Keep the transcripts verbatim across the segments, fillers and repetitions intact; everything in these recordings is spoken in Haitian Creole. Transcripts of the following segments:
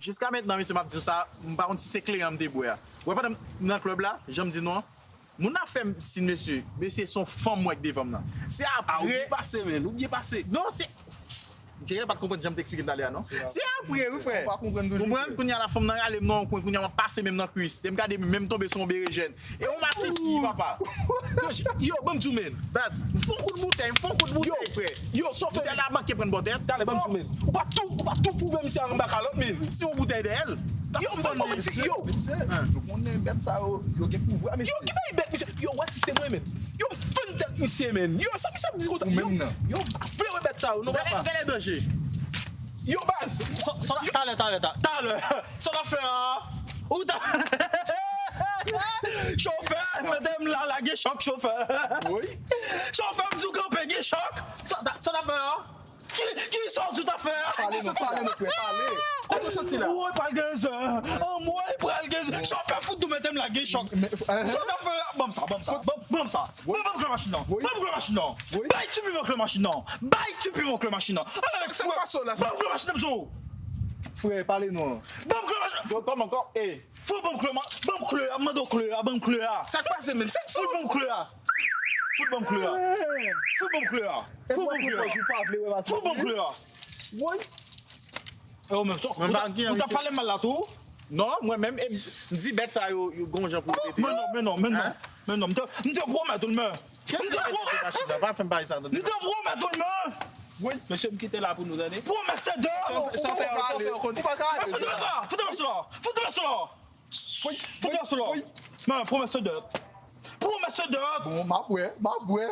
Jiska mentnan, mesye, m ap di w sa, m pa konn si se kleren m te bwè a. Ou wè pandan m nan club la, jan m di nou an, moun ap fè m siy, mesye, mesye, se yon fanm m wè k devan m nan. Se apre. Ah, ou byen pase, menn, ou byen pase. Non, se. M cheke pa t konprann jan m te eksplike m talè a, non. Se apre, wi, frè. Ou pa konprann toujou, frè. Konprann, kounye a la fanm nan rale m nan yon kwen, kounye a m ap pase men m nan kwis. Lè m gade men m tonbe sou yon berejèn. E yon masisi, papa. Yo, ban m di w, menn. Baz, m fè yon kout boutèy, m fè yon kout boutèy, frè. Yo, sa w fè. Boutèy la manke pran bò tèt. Talè, ban m di w, menn. Ou pa tou, ou pa tou fouve misye anba kalòt, menn. Ti yon boutèy dèyè l. Yo, m pa konprann, yo. Mesye, nou konnen bèt sa yo, yo gen pouvwa, mesye. Yo, ki bay bèt, mesye? Yo, wè si se mwen, menn. Yo, m fann tèt misye, menn. Yo, sa misye ap di konsa? Ou menm nan. Yo, m ap vle wè bèt sa yo, non, papa. Gade, gade danje. Yo, baz. Talè, talè, talè, talè. Sa w t ap fè a? Ou ta. Chofè, mete m la, la gen chòk, chofè. Wi. Chofè, m di w kanpe, gen chòk. Sa w t ap fè a? Ki, ki sa w di w t ap fè a? Pale non, pale non, frè, pale. Kote w santi la? Woy, pral gen zè. Anmwey, pral gen zè. Chofè, fout tou mete m la, gen chòk. Sa w t ap fè a? Ban m sa, ban m sa. Ban m sa. Ban m, ban m kle machin nan. Ban m kle machin nan. Bay ti piman kle machin nan. Bay ti piman kle machin nan. Sa k pase w la? Ban m kle machin nan, m di w. Frè, pale non. Ban m kle machin. Yo, kòman, kò, eh. Fò ban m kle, ban m kle a, m mande w kle a, ban m kle a. Sa k pase menm? Fout ban m kle a. Fout ban m kle a. Fout ban m kle a. Fout ban m kle a. Fout ban m kle a. Woy. E ou menm, sa, ou t ap pale m mal la tou? Non, mwen menm, e m di bèt sa yo, yo gon jan pou yo trete. Men non, men non, men non. Men non, m te, m te pwomèt ou l, men. M te pwomèt. Pa fè m bagay sa, tande. M te pwomèt ou l, men. Wi. Mesye, m kite la pou nou, tande. Pwomèt se dèt. Sa w fè, sa w fè, sa w fè, ou konnen. Fout mwen sou la, fout mwen sou la. Fout mwen sou la. Men, pwomèt se dèt. Pwomèt se dèt. Bon, m ap wè, m ap wè.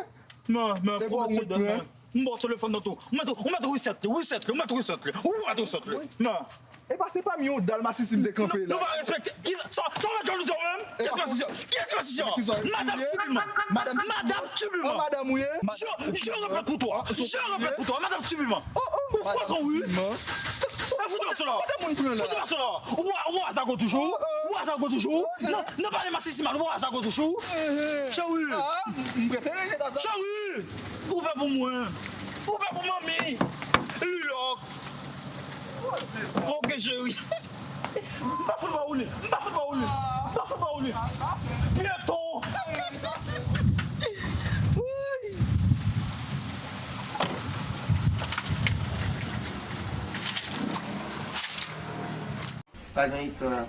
Men, men, pwomèt se dèt, men. M ba w telefòn nan tou. Ou mèt, ou mèt reset li, reset li, ou mèt reset li. Ou mèt reset li. Men. Epa se pa m yon dal masisi m te kanpe la. Nou pa respekte. Ki sa, sa w la jalouzi w menm? Kiyès masisi a? Kiyès masisi a? Madam Tupiman. Madam Tupiman. Madam ou ye? Je, je répète pour toi. Je répète pour toi, Madam Tupiman. Ou fwa kon wi. E fout mwen sou la. Fout mwen sou la. Ou a, ou a zago toujou. Ou a zago toujou. Nan, nan pale masisi mal, ou a zago toujou. Cheri. Cheri. Ou fè pou mwen. Ou fè pou manmi. Lilòk. Ok, cheri. M pa fout ba ou li. M pa fout ba ou li. M pa fout ba ou li. Pyeton. Pa gen istwa.